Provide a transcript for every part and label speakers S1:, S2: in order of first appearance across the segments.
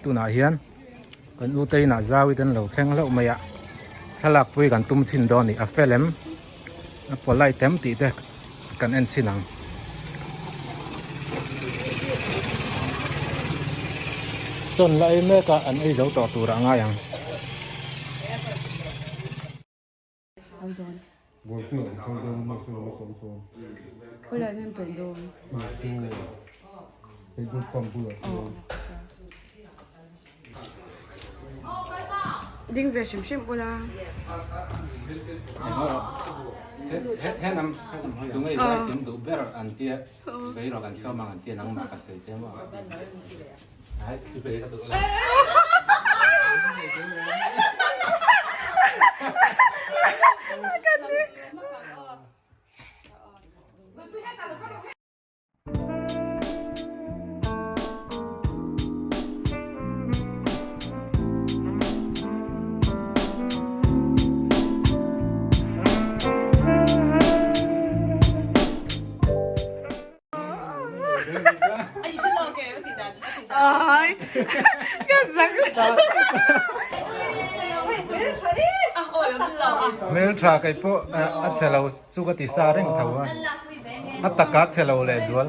S1: Tunah hian kan u te inah zau in an lo thleng hlauh mai a, thlalak pui kan tum chhin dawn a ni. A fel em? A polite em tih te kan en chhin ang. Chawn la ei mek a, an ei zo tawh tur ah ngai ang.
S2: Ding ve hrim hrim ula.
S1: Tunge zai thiam duh ber an tia sawi rawh kan sawm ang an tia nangmah ka sawi che maw? Ai chu pe ka duh lo. Hmeltha kei pawh a chhe lo chu ka ti sa reng tho a, a taka chhe lo leh zual.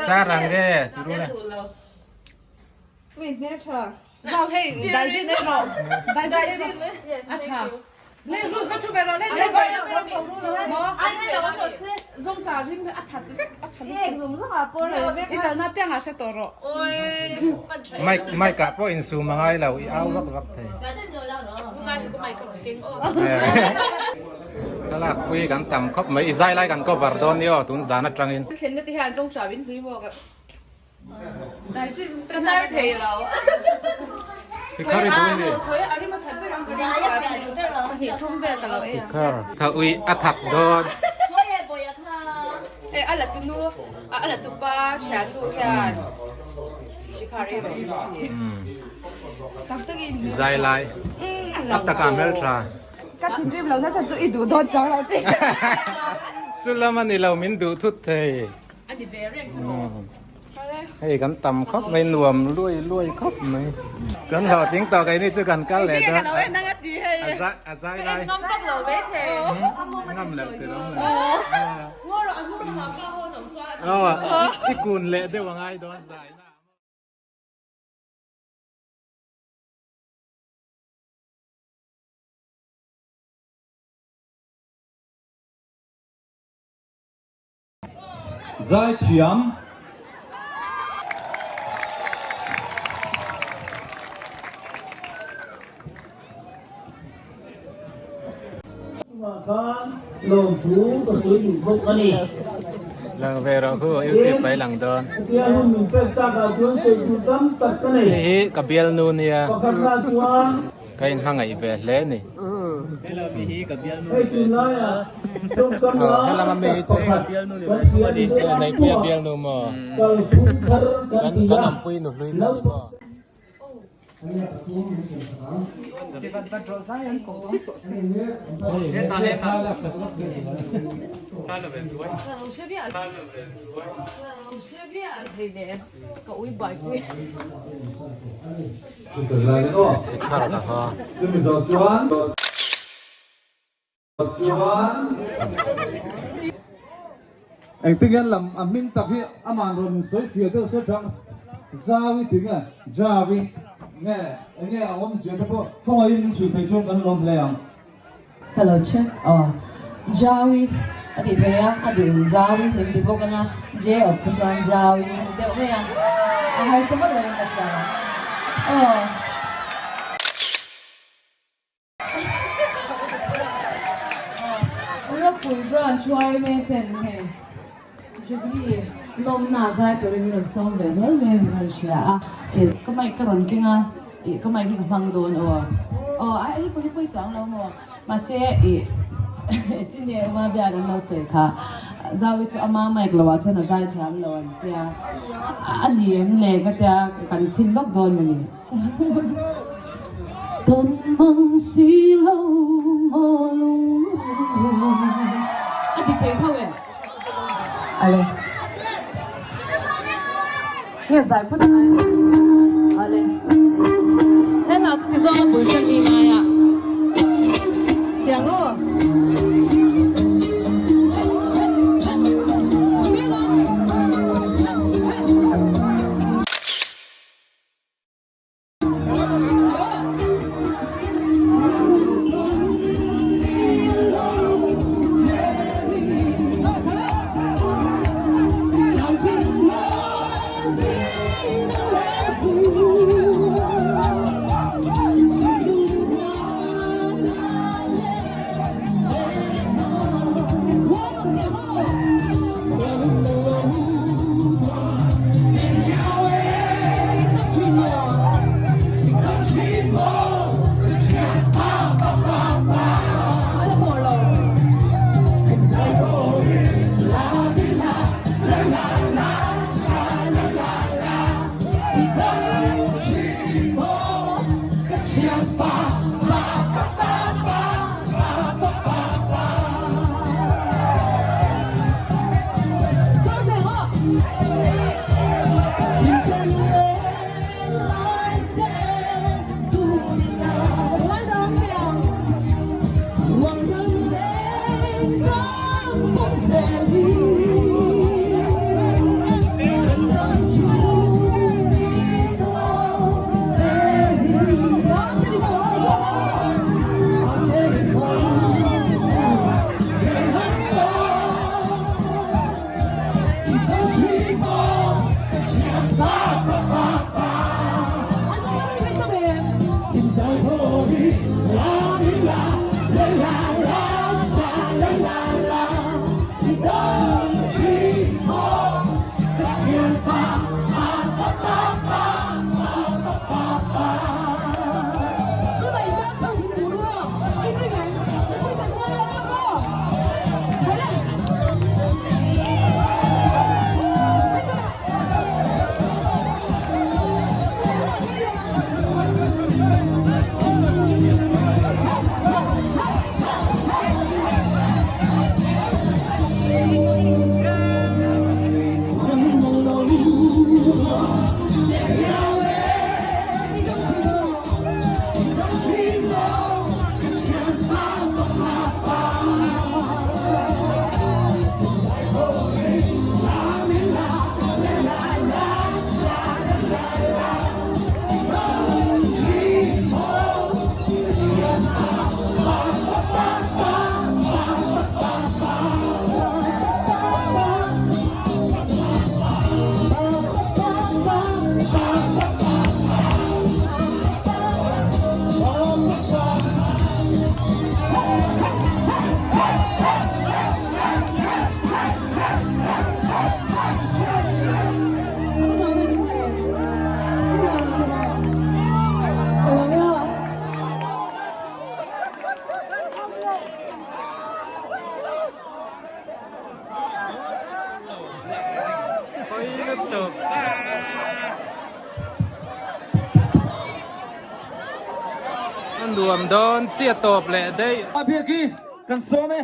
S1: Sa rang nge ti ru le.
S2: Ui hmel tha. Zau hei daizin ei rawh. Daizin ei rawh. A tha. Le rut va thu ve rawh le le vai. Mo. Zong cha rim a that vek a tha.
S3: Ek zong zong ah pawh lo vek.
S2: I kalna piang ah hre tawh rawh.
S1: Mic mic ah pawh insum a ngai lo i au vak vak thei. Thlalak pui kan tam khawp mai i zai lai kan cover dawn ni aw tun zan atangin.
S2: Thlenna te hian zong cha rin hlui maw ka. Ka hnar thei lo.
S1: Sikhar i duh ni. Sikhar. Tha ui a thak dawn.
S2: Hei a la tu nu a la tu pa thian nu hian sikhar i rawn ti. Tak takin.
S1: Zai lai. A takah hmeltha.
S2: Ka thinrim lo nasa chu i duh dawn chang lo ti.
S1: Chu lam a ni lo min duh thut thei.
S2: A ni ve reng chu maw?
S1: Hei kan tam khawp mai nuam luai luai khawp mai. Kan hlawhtling tawh keini chu kan kal leh dawn. A zai lai.
S2: Ngam vak lo mai thei.
S1: Ngam loh ti lo mai. Aw i kun leh deuh a ngai dawn zai na.
S4: Zaithiam. Chungah khan lawmthu ka sawi duh bawk a ni.
S1: Lang ve rawh khu YouTube pai lang dawn.
S4: Hetia hun min pek takah chuan sawi tur tam tak ka nei.
S1: Hei hi ka bialnu nia.
S4: Pakhatna chuan.
S1: Ka inhmangaih ve hle ni.
S4: Hei tunlaiah tawngkam
S1: Helam
S4: lai
S1: ami
S4: tak
S1: hi chu
S4: pakhat kan hria Mizoram
S1: Neihpuia
S4: pumah
S1: bialnu maw?
S4: kalphung thar kan
S1: Kan
S4: ti
S1: kan
S4: a,
S1: awmpui nu hlui kha ni maw? Sikhar ka ha.
S4: Engtin lam a hming tak hi aman rawn insawi fiah deuh se chang Zawi ti nge Jawi nge enge a awmzia te pawh khawngaihin min chhui thei chuan kan lawm hle ang.
S5: Hello check aw Jawi a tih theih a, a duh in Zawi min ti bawk anga J awp kha chuan Jawi a ni deuh mai a, a harsa vak lo in ka hria aw. Ropui branch yma ten hei Jubilee lawmna zai turin min rawn sawm ve nual mai a min rawn hria a, ka mic ka rawn keng a. Ih ka mic hi ka hmang dawn aw. Aw a hei pawh hi pawi chuang lo maw. Mahse ih tinge uma biak an lo sawi kha. Zawi chu ama mic lo ah chuan a zai thiam lo an tia. A ni em le ka tia kan chhin lawk dawn maw ni. Tawn mang si lo maw lungrual.
S2: A dik thei tho e. Ale. Nge zai phawt angai ni. Ale. He hla chu ti zawng a bul ṭan hi ngai a. Tiang ru.
S1: A nuam dawn chiah tawp leh daih.
S4: A biak hi kan sawm e.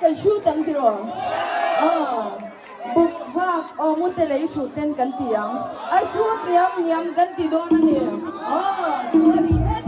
S3: kan shoot ang tiraw? Aw, buk vak aw mute lei hrut ten kan ti ang. A shoot niam niam kan ti dawn a ni. Aw, chu a ni e.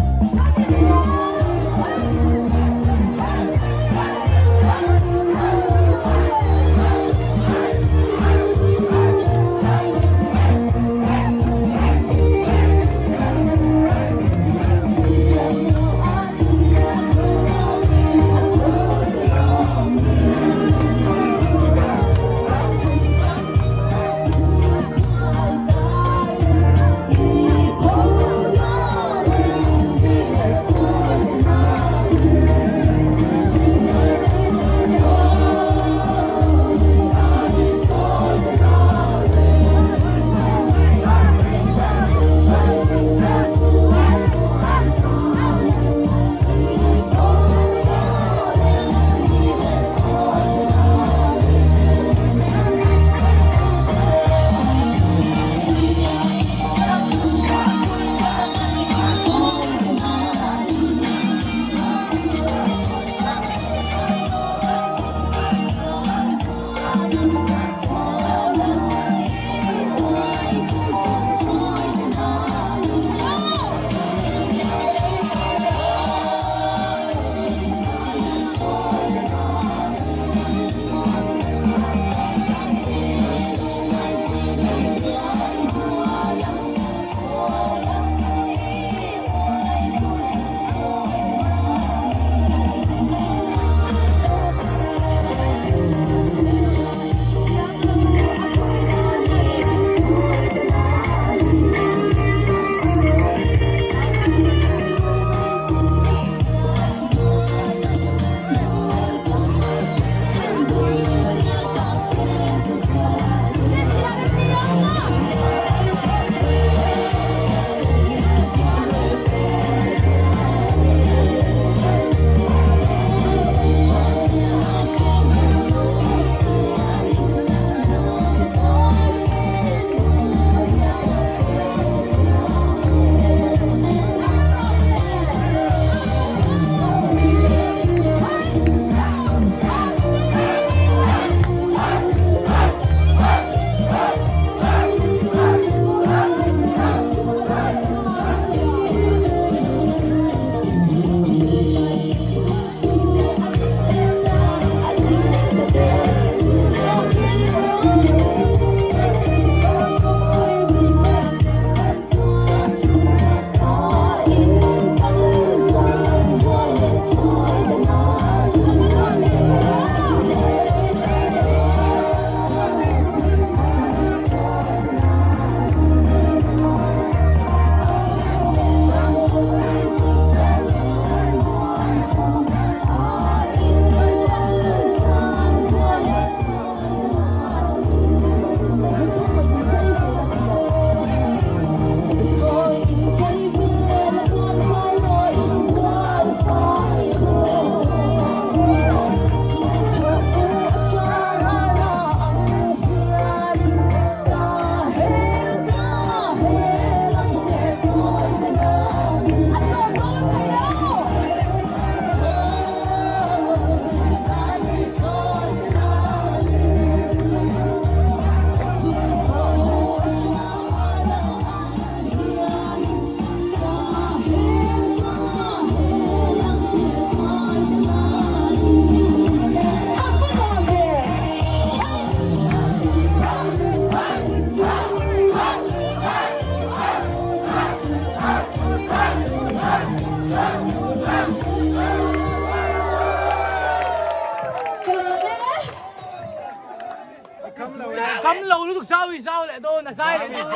S6: Kam lo lutuk zau i zau leh dawn a zai leh dawn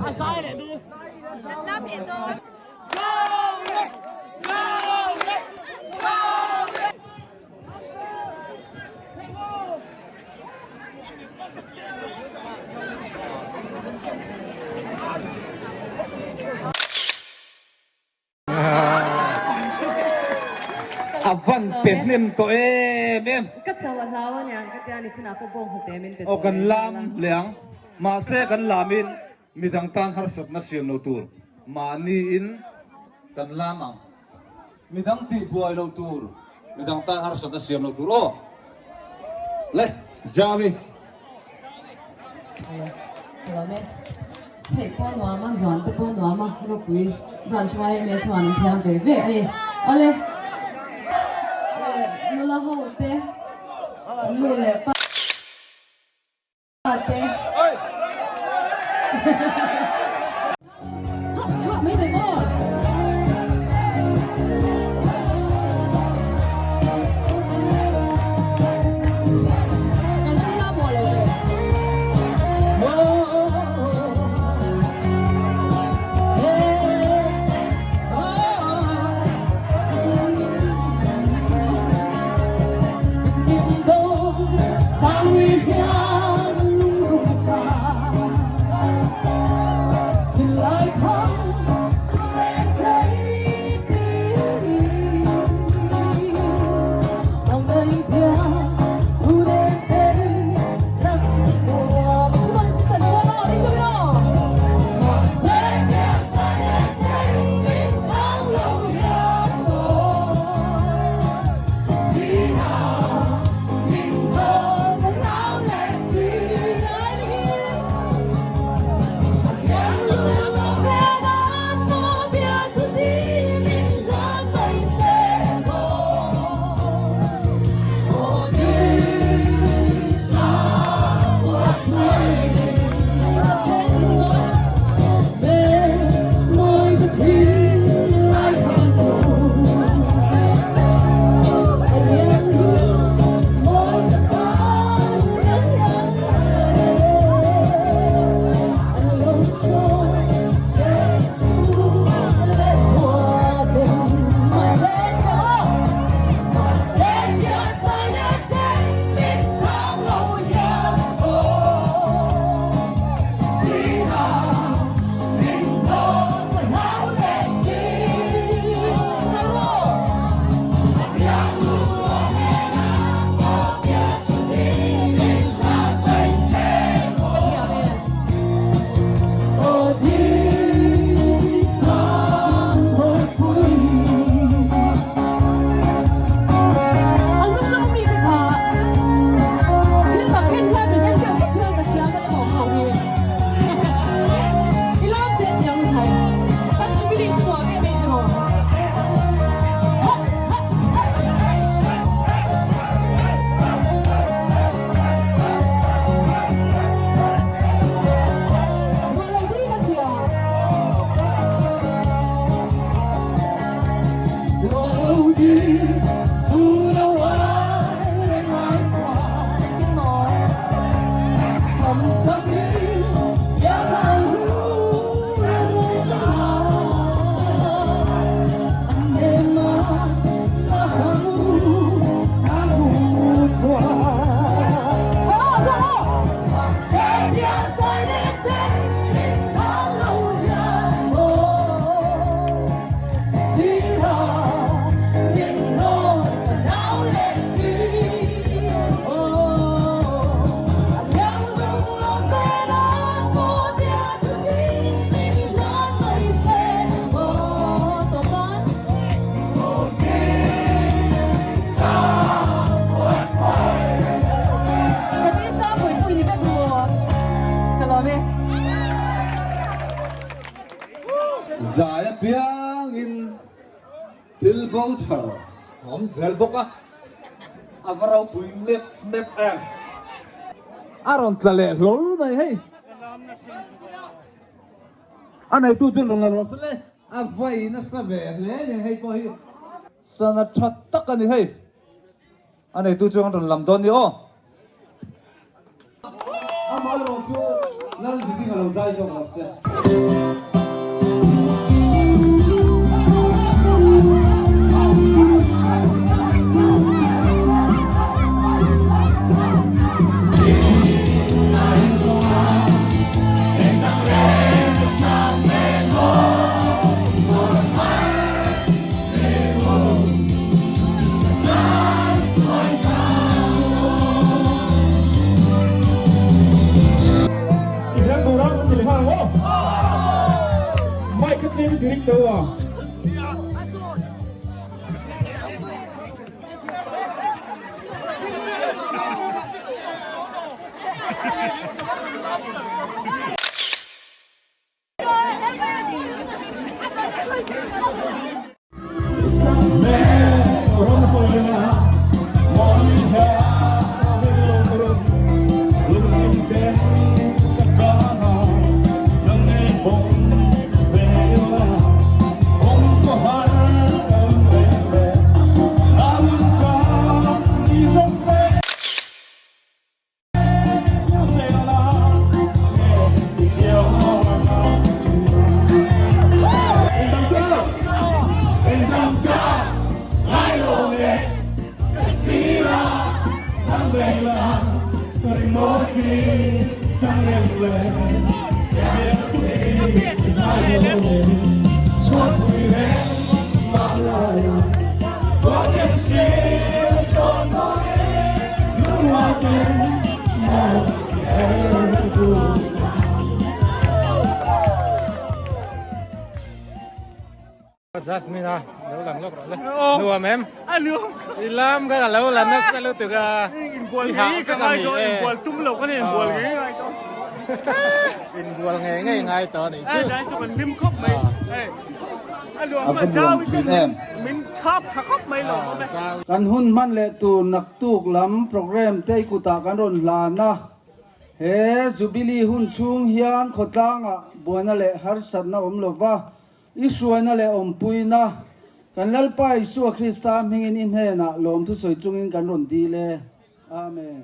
S6: a zai leh dawn.
S4: A van pe hnem tawh em em.
S5: Ka chau a hlau a niang ka tia ni chinah pawh bawng hnute min pe tawh.
S4: Aw kan lam leh ang. Mahse kan lamin midang tan harsatna siam lo tur mahniin kan lam ang. Midang tih buai lo tur. Midang tan harsatna siam lo tur aw. Le, Javi.
S5: Lawm e. Chheih pawh nuam a, zuan te pawh nuam a, ropui branch YMA chuan an thiam ve ve a ni. Awle, nula ho te, nu leh pa te.
S4: Zai apiangin thil bo chhar a awm zel bawk a, a va ropui mep mep em. A rawn tla leh hlawl mai hei. A neitu chuan rawn la rawh se le. A vai nasa ve hle a ni hei pawh hi. Sana tha tak a ni hei. A neitu chuan rawn lam dawn ni aw. Amaherawh chu Lal Ziding a lo zai zawk lo se.
S1: Jasmine a lo lang lawk rawh le nuam em i lam kha ka lo la nasa lutuk a i hah ka ka ni e
S6: inbual tum lo ka ni inbual ngei ngai tawh
S1: inbual ngei ngei ngai tawh a nih chu
S6: ai chu kan hlim khawp mai hei a luam
S4: A va nuam thin em.
S6: Min thap tha khawp mai lo awm e.
S4: Kan hun hman leh tur naktuk lam program te i kutah kan rawn hlan a. He Jubilee hun chhung hian khawtlangah buaina leh harsatna awm lova i hruaina leh awmpuina kan Lalpa Isua Krista hmingin i hnenah lawmthu sawi chungin kan rawn dil e. Amen.